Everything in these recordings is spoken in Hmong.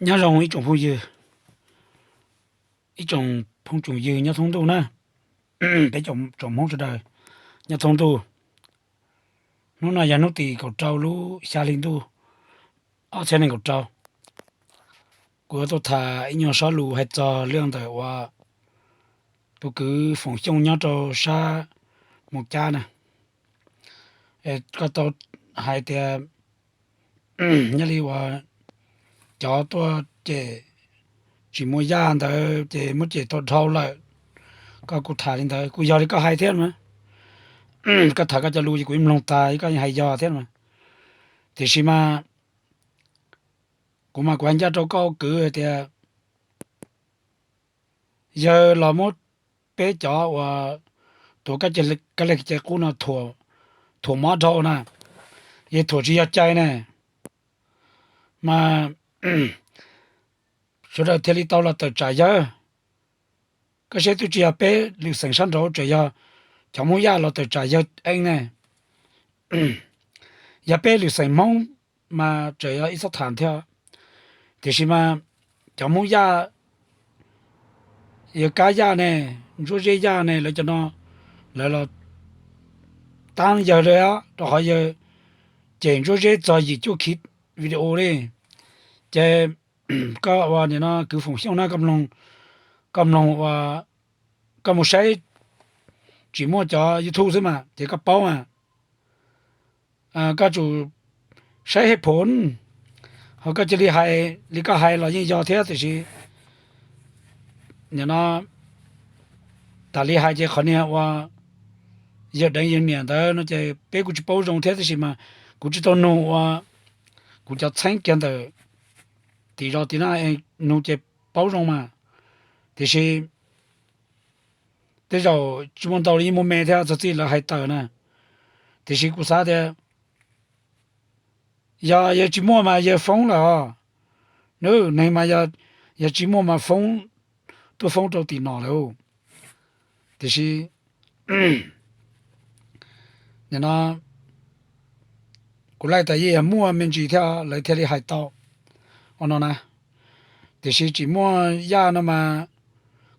Nyob zoo ib tsoom phooj ywg, ib tsoom phooj tsoom ywg nyob thoob ntuj na, peb tsoom Hmoob sawv daws nyob thoob ntuj. Hnub no yog hnub tim kaum rau lub xya hli ntuj ob txhiab nees nkaum rau. Kuv yuav tuaj tham ib nyuag sob lus hais txog lub ntawm uas tus kwv Foom Xyooj nyob rau sab Moos Cab na. Koj tau hais tias nyob li uas cov tuaj cem tsis muaj yaj ntawd ces muab cem tau dhau lawm. Koj kuj tham li ntawd kuj yog li koj hais thiab mas. Koj tham koj cov lus ces kuv yeej mloog tas, koj yeej hais yog thiab mas. Tiam sis mas kuv mas kuv hais ncaj rau koj ua kwv hais tias yawg los muab peb cov uas tuav kab lig kev cai qub no thuam mob dhau na, yawg thuam tsis yog cai ne. Mas sawv daws thiaj li tau los tawm tsam yawg. Koj saib twb tsis yog peb lwm xeem sab nraud, tseem yog cov Hmoob Yaj los tawm tsam yawg eeb ne. Yog peb lwm xeem Hmoob mas tseem yog ib txhob tham thiab. Tiam sis mas cov Hmoob Yaj, yawg Kab Yaj ne, Ntsuab Zeb Yaj ne, lawv cov no lawv los taab yawg li, rau qhov yawg cem Ntsuab Zeb txog yim cuaj khiv video li. Ces koj ua nim no kwv Foom Xyooj na, koj mloog ua, koj mus saib, tsis muaj cov YouTube xwb mas ces koj paub mas. Koj tsum saib hej phoom, ho koj cia li hais li koj hais los yeej yog thiab, tiam sis nim no tas li hais ces qhov niag ua yawg deev yawg niam ntawd no ces peb kuj tsis paub zoo thiab, tiam sis mas kuv tsis tau nug ua kuv cov txheeb kiag ntawm tim zos tim no, nug ces paub zoo mas. Tiam sis tej zaum tsis muaj ntau li, yeej muaj me thiab txog txij lawv hais tawm na. Tiam sis kuv xav tias yog yawg tsis muaj mas yawg foob lawm os. Neeg mas yog tsis muaj mas foob, tuaj foob rau tim no lawm. Tiam sis nim no kuv laij tas yeej yog muaj me ntsis thiab lawv thiaj li hais tau ua no na. Tiam sis tsis muaj yaj no mas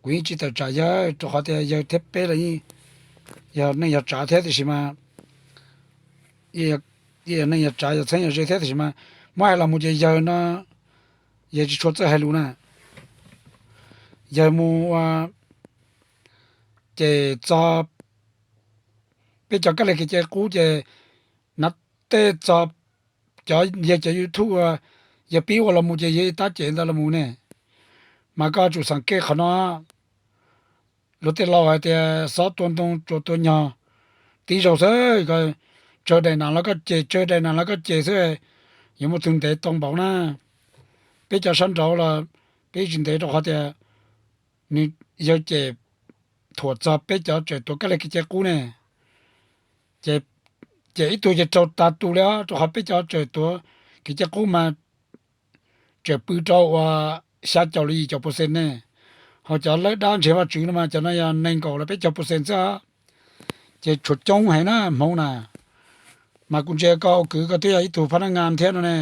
kuv yeej tsis tawm tsam yawg, rau qhov tias yawg thiab peb los yeej yog neej yog tsav thiab, tiam sis mas yeej yog neej yog tsav, yog txheeb yog ze thiab, tiam sis mas muab hais los mus ces yawg no yawg tsis tshua txawj hais lus na. Yawg mus ua ces txog peb cov kab lig kev cai qub ces nav tej txog cov yawg cov YouTube, yawg pib ua los mus ces yawg ib tab cem ntawd los mus ne. Mas koj tsum xav kej qhov no, luag tej laus hais tias xob tua ntoo tsuas tua nyog tib zaug xwb. Tsawg daim nas los koj cem, tsawg daim nas los koj cem xwb, yuav muaj tug ntev tau npaum na. Peb cov sab nraud los peb tsis ntev, rau qhov tias nws yawg cem thuam txog peb cov tseem tuav kab lig kev cai qub ne. Ces cem ib tug ces raug tas tus li os, rau qhov peb cov tseem tuav kev cai qub mas tseem pw rau uas xya caum los yim caum percent ne. Ho cov lawb dab ntseg Vajtswv no mas cov no yog nees nkaum los peb caug percent xwb. Ces tshuav coob heev na Hmoob na. Mas kuv ntsia koj ua kwv koj twb yog ib tug phab nab ngas thiab no ne,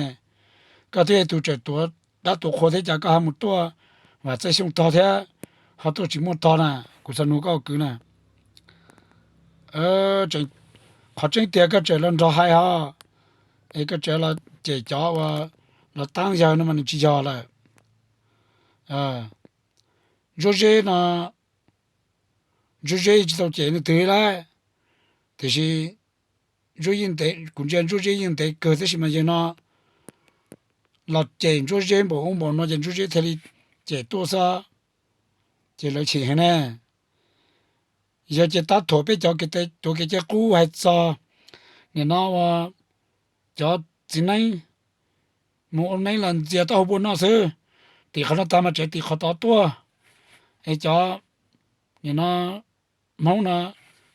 koj twb yog ib tug tseem tuav dab tuav qhua thiab cas koj ho mus tuaj Vam Txaij Xyooj tog thiab, ho tuaj tsis muaj tog na. Kuv xav nug koj ua kwv na, qhov tseeb tiag koj tseem los nrog hais ho, es koj tseem los cem cov uas los taab yawg no mas nws tsis yog lawm. Ntsuab Zeb no, Ntsuab Zeb tsis tau cem nws twg li lawm, tiam sis kuv ntsia Ntsuab Zeb yeej ntev kawg, tab sis mas yawg no los cem Ntsuab Zeb npaum ub npaum no ces Ntsuab Zeb thiaj li cem tuaj xwb. Ces lawv chim heev ne. Yawg ces tab thuam peb cov tuav kev cai qub hais txog nim no ua cov txiv neeb mus ua neeb los ntxias taub hau npua noj xwb. Tim qhov no tag mas tseem tim qhov tod tuaj. Es cov nim no Hmoob no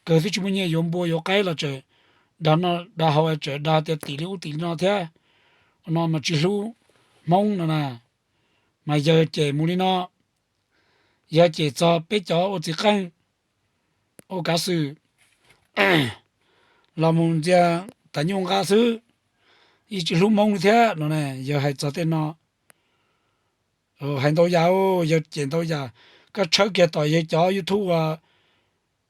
kawg twb tsis muaj nyiaj yuav npua yuav qaib los tseem dag noj dag haus, tseem dag tias tim li ub tim li no thiab. Ua no mas tsis hlub Hmoob no na. Mas yawg cem mus li no, yawg cem txog peb cov ua txiv qeej, ua kav xwm, los mus ntxias tas nyuj nqa xwb, yeej tsis hlub Hmoob li thiab no ne. Yawg hais txog tej no, Hais ntau yam, yawg cem ntau yam. Koj tshawb kiag tom yawg cov YouTube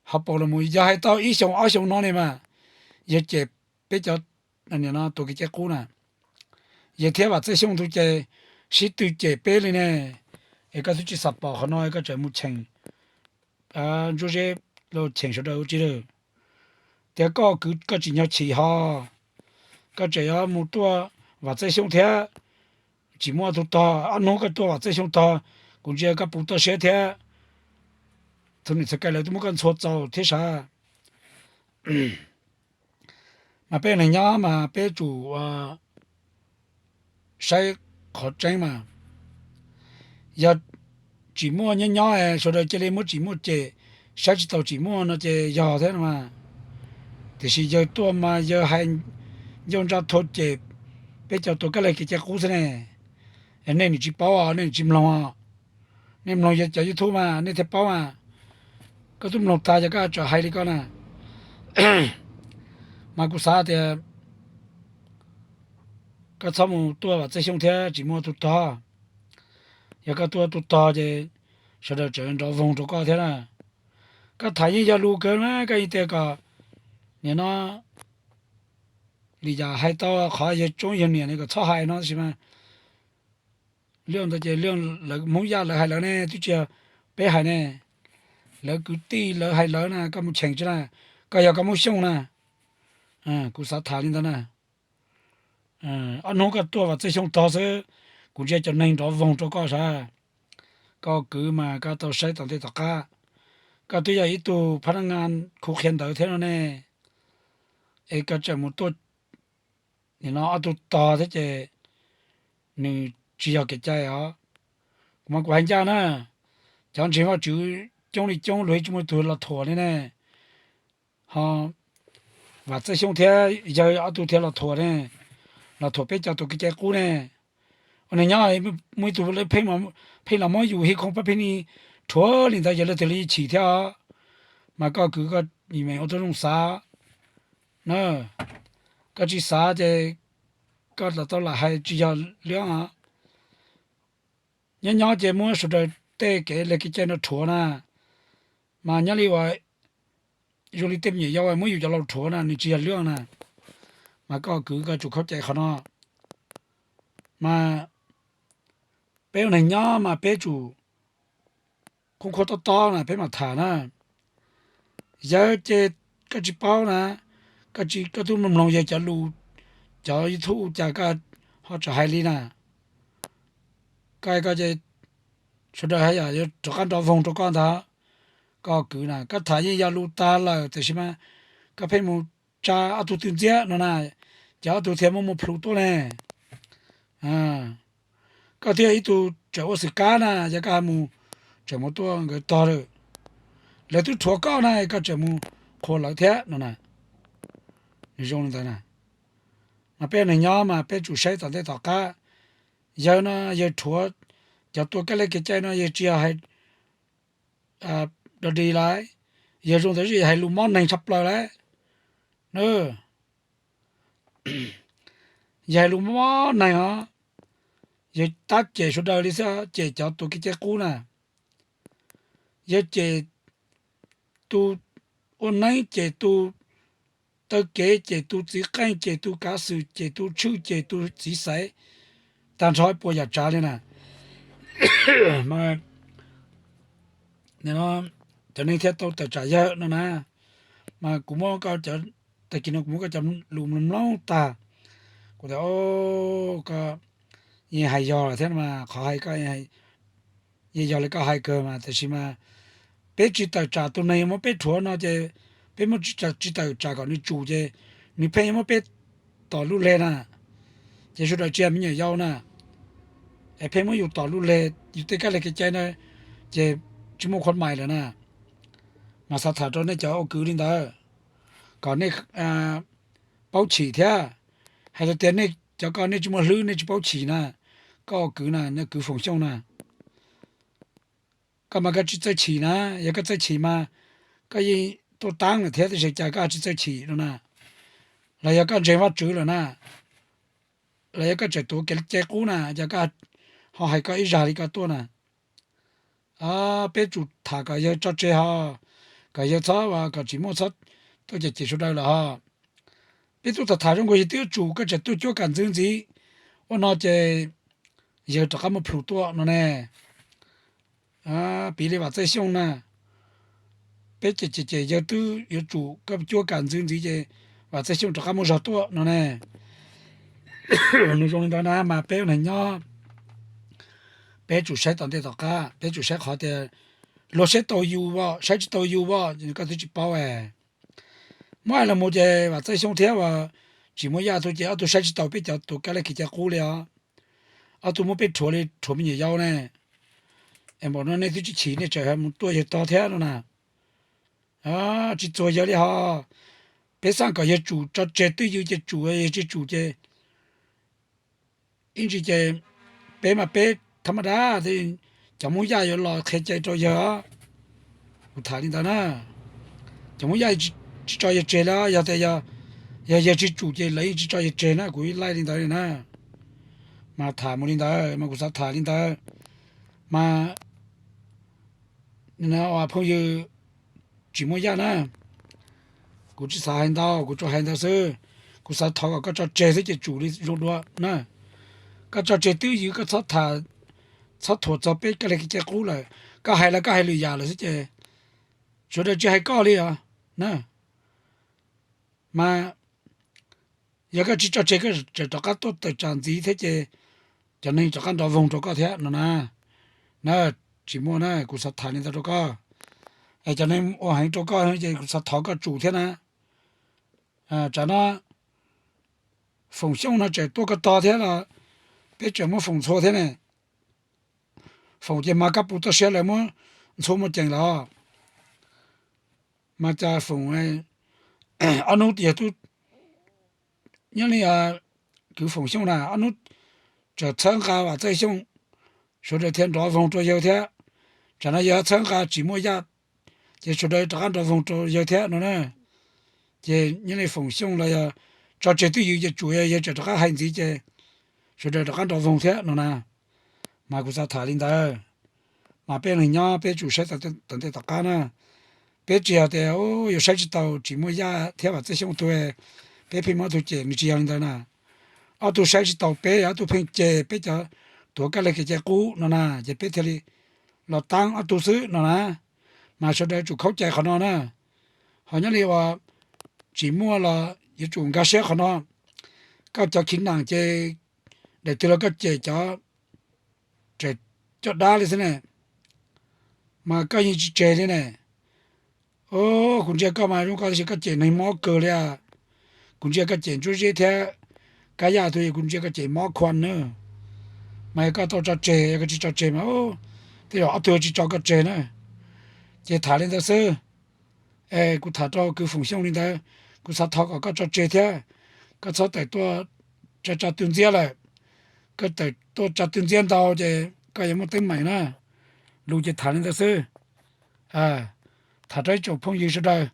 hauv paus los mus, yog hais tau ib xyoos ob xyoos no ne mas, yawg cem peb cov tus kev cai qub na. Yawg thiab Vam Txawj Xyooj tus ces sib tw cem peb li ne. Es koj twb tsis xav pom qhov no, koj tseem mus cheem Ntsuab Zeb los cheem sawv daws ua tsi lawm. Tias koj kwv koj tsim nyog chim ho, koj tseem yuav mus tuaj Vam Txawj Xyooj thiab, tsim muaj ob tug tog. Ob hnub koj tuaj Vam Txawj Xyooj tog, kuv ntsia koj puv toj siab thiab. Txhua niam txhua kaim lawv twb muab koj ntxhua txaus thiab sav. Mas peb neeg nyob mas peb tsum saib qhov tseeb mas. Yog tsim muaj nyob nyob sawv daws cia li muab tsim muaj cem, saib tsis taus tsim muaj no ces yog thiab no mas. Tiam sis yawg tuaj mas yawg hais ncauj ntsaj thua cem peb cov tus kab leg kev cai qub xwb ne. Nej nim tsis paub, nej nim tsis mloog. Nej mloog yawg cov YouTube mas nej thiaj paub mas. Koj twb mloog tag ces koj tsam hais li koj na. Mas kuv xav tias koj txhob mus tuaj Vam Txawj Xyooj thiab tsim muaj tus tog. Yog koj tuaj tus tog ces sawv daws tseem nrov voog rau koj thiab na. Koj tham yeej yog lus kawg mas koj yeej tias kom nim no li yam hais tau qhov yawg tsoob yawg niam ne kom txhob hais no tab sis mas lwj ntawd ces lwj lawv Hmoob Yaj lawv hais lawv ne, twb tsis yog peb hais ne. Lawv kwv tij lawv hais lawv na, koj mus cheem tsi na, koj yog koj Hmoob Xyooj na. Kuv xav tham li ntawd na. Ob hnub koj tuaj Vam Txawj Xyooj tog xwb, kuv ntsia cov neeg nrov voog rau koj sav. Koj kwv mas koj tau saib tom ntej tom qab. Koj twb yog ib tug phab naj ngas khuv qhia ntawv thiab no ne, es koj tseem mus tuaj nim no ob tug tog thiab ces nws tsis yog kev cai os. Kuv mas kuv hais ncaj na, cov ntseeg Vajtswv coob li coob luag tsis muaj tug los thuam li ne. Ho Vam Txawj Xyooj thiab yawg ob tug thiaj los thuam ne, los thuam peb cov tus kev cai qub ne. Ua neeg nyob muaj ib tug pheej los muab yus hi khooj pab pheej ni rhuav li ntawd yog leej twg li chim thiab os. Mas koj kwv koj me ua tau zoo xav na, koj tsis xav ces koj los tau lam hais tsis yog lwj os. Nyob nyob ces muab sawv daws tej kev leg kev cai no rhuav na, mas nyob li uas zoo li tej me nyuam yaus muab yus cov laus rhuav na nws tsis yog lwj na. Mas koj kwv koj tsum khaub cai qhov no. Mas peb ua neeg nyob mas peb tsum khoob khuab tob tob na peb mam tham na. Yawg ces koj tsis paub na, koj tsis koj twb mloog yawg cov lus, cov YouTube cas koj ho tseem hais li na. Koj koj ces sawv daws haj yam yuav rov qab nrov voog rau koj ntag. Koj kwv na koj tham yeej yog lus tag lawm tiam sis mas koj pheej mus tsa ob tug twg ntxiab no na, ces ob tug thiaj muaj muaj plhu tuaj ne. Koj thiaj ib tug tseem ua xwm kab na yog koj mus tseem mus tuaj nkawd tog lawm, lawv twb rhuav koj na koj tseem mus qhuas lawv thiab no na. Nws zoo li ntawd na. Mas peb neeg nyob mas peb tsum saib tom ntej tom qab. Yawg no yawg rhuav cov tua kab leg kev cai no yawg tsis yog hais dog dig lawm, yawg zoo ntawd hais lus mob neeg tshaj plaws lawm. Yawg hais lus mob neeg os, yawg tab cem sawv daws li xwb, cem cov tus kev cai qub na. Yawg cem tus ua neeb, cem tus taw kev, cem tus txiv qeej, cem tus kav xwm, cem tus tshwj, cem tus txiv xaiv, tag nrho puas yam tsav li na. Cov neeg thiaj tau tawm tsam yawg no na. Mas kuv muab, tag kis no kuv muab koj cov lus mloog mloog tag, kuv tias koj yeej hais yog lawm thiab mas qhov hais koj yeej yog li koj hais kawg mas tiam sis mas peb tsis tawm tsam tus neeg muab peb rhuav no ces peb muab tsis tawm tsam kom nws tsum ces nws pheej yuav muab peb tom lub leg na. Ces sawv daws tsis yog me nyuam yaus na, es pheej muab yus tom lub leg yus tej kab leg kev cai na, ces tsis muaj khuam mais lawm na. Mas xav tham rau nej cov ua kwv li ntawd kom nej paub chim thiab. Hais tias nej cov ko nej tsis muaj hlwb nej tsis paub chim na, koj ua kwv na, nej kwv Foom Xyooj na, koj mas koj tsis txawj chim na. Yog koj txawj chim mas koj yeej tuaj taab lawm thiab, tab sis cas koj tsis txawj chim no na? Los yog koj ntseeg Vajtswv lawm na? Los yog koj tseem tuav kev cai qub na? Yog koj ho hais koj ib zag li koj tuaj na. Peb tsum tham kom yawg tso tseg ho, kom yawg txhob, kom tsis muaj txhob tuaj cem cem sawv daws lawm ho. Peb tuaj tham tham zoo nkaus yawg twb yuav tsum, koj tseem tuaj cuab kam ntxwv ntxiv ua no ces yawg rov qab muab plhus tuaj no ne. Piv li Vam Txawj Xyooj na, peb cem cem ces yawg twb yuav tsum, koj cuab kam ntxwv ntxiv ces Vam Txawj Xyooj rov qab muaj zog tuaj no ne. Nws zoo li ntawd na mas peb ua neeg nyob, peb tsum saib tom ntej tom qab, peb tsum saib qhov tias luag saib tau yus as, saib tsis tau yus as, koj twb tsis paub. Muab hais los mus ces Vam Txawj Xyooj thiab uas Tsis Muaj Yaj ob tug ces ob tug saib tsis taus peb cov tuav kab lis kev cai qub li os. Ob tug muab peb rhuav li rhuav me nyuam yaus ne. Es npaum no nej twb tsis chim, nej tseem mus tuaj yawg tog thiab no na. Tsis txuag yawg li ho. Peb xav kom yawg tsum tso tseg twj ywm ces tsum, yawg tsis tsum ces ib ntsis ces peb mas peb thab maj dab, cov Hmoob Yaj yuav los qhia cai rau yawg. Kuv tham li ntawd na. Cov Hmoob Yaj tsis tso yawg tseg li, yog tias yog yawg tsis tsum ces lawv yeej tsis tso yawg tseg na, kuv laij li ntawd li na. Mas tham mus li ntawd mas kuv xav tham li ntawd. Mas phooj ywg Tsis Muaj Yaj na, kuv tsis xav hais ntau, kuv tsuas hais ntawd xwb. Kuv xav thov kom koj tso tseg xwb ces tsum li zoo dua na. Koj tso tseg twj ywm, koj txhob tham, txhob thuam txog peb kab lis kev cai qub lawm. Koj hais los koj hais lwm yam lawm xwb ces sawv daws tsis hais koj li os na. Mas yog koj tsis tso tseg, koj tseem rov qab tuaj tawm tsam ntxiv thiab ces cov neeg rov qab nrov voog rau koj thiab no na. Na, Tsis Muaj na, kuv xav tham li ntawd rau koj. Es cov neeg ua heev rau koj ces kuv xav thov koj tsum thiab na. Tsam no Foom Xyooj no tseem tuaj koj tog thiab los peb tseem muab Foom ntxhua thiab ne. Foom ces mas kab pus toj siab lawv muab ntxhua muaj ceem los. Mas cas Foom ob hnub tias tub, nyob li kwv Foom Xyooj na, ob hnub tseem txhawb nqa Vam Txawj Xyooj, sawv daws thiaj nrov voog rau yawg thiab. Tsam no yawg txhawb nqa Tsis Muaj Yaj, ces sawv daws rov qab nrov voog rau yawg thiab no na. Ces nyob li Foom Xyooj los yog tso tseg twj ywm ces tsum, yawg tseem rov qab hais ntxiv ces sawv daws rov qab nrov voog thiab no na. Mas kuv xav tham li ntawd. Mas peb neeg nyob peb tsum saib tom ntej tom qab na. Peb tsis yog tias yuav saib tsis taus Tsis Muaj Yaj thiab Vam Txawj Xyooj tug, peb pheej muab ob tug cem, nws tsis yog li ntawd na. Ob tug saib tsis taus peb, ob tug pheej cem peb cov tuav kab lis kev cai qub no na, ces peb thiaj li los taab ob tug xwb no na. Mas sawv daws tsum khaub cai qhov no na. Ho nyob li uas Tsis Muaj los yuav tsum nkag siab qhov no. Koj cov khiv nam ces daim twg los koj cem cov coj dab li xwb ne, mas koj yeej tsis tseg li ne. Kuv ntsia koj mas zoo koj tiam sis koj cem neeg mob kawg li. Kuv ntsia koj cem Ntsuab Zeb thiab Kab Yaj tug, kuv ntsia koj cem mob khuam na. Mas yog koj tau tso tseg, yog koj tsis tso tseg mas tej zaum ob tug tsis tso koj tseg na. Ces tham li ntawd xwb. Kuv tham rau kwv Foom Xyooj li ntawd, kuv xav thov kom koj tso tseg thiab. Koj txhob tawm tuaj tsa tsa tw ntxiab lawm. Koj tawm tuaj tsa tw ntxiab ntau ces koj yuav muaj teeb meem na. Lus ces tham li ntawd xwb. Tham rau ib tsoom phooj ywg sawv daws,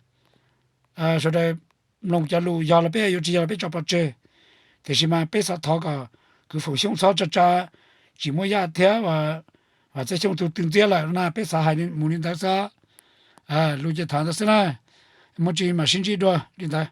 sawv daws mloog cov lus, yog los peb yuav, tsis yog los peb tso pov tseg. Tiam sis mas peb xav thov kom kwv Foom Xyooj txhob tsa tsa Tsis Muaj Yaj thiab Vam Txawj Xyooj tug tw ntxiab lawm no na, peb xav hais mus li ntawd xwb. Lus ces tham ntawd xwb na. Muaj tsis mam sib ntsib dua li ntawd.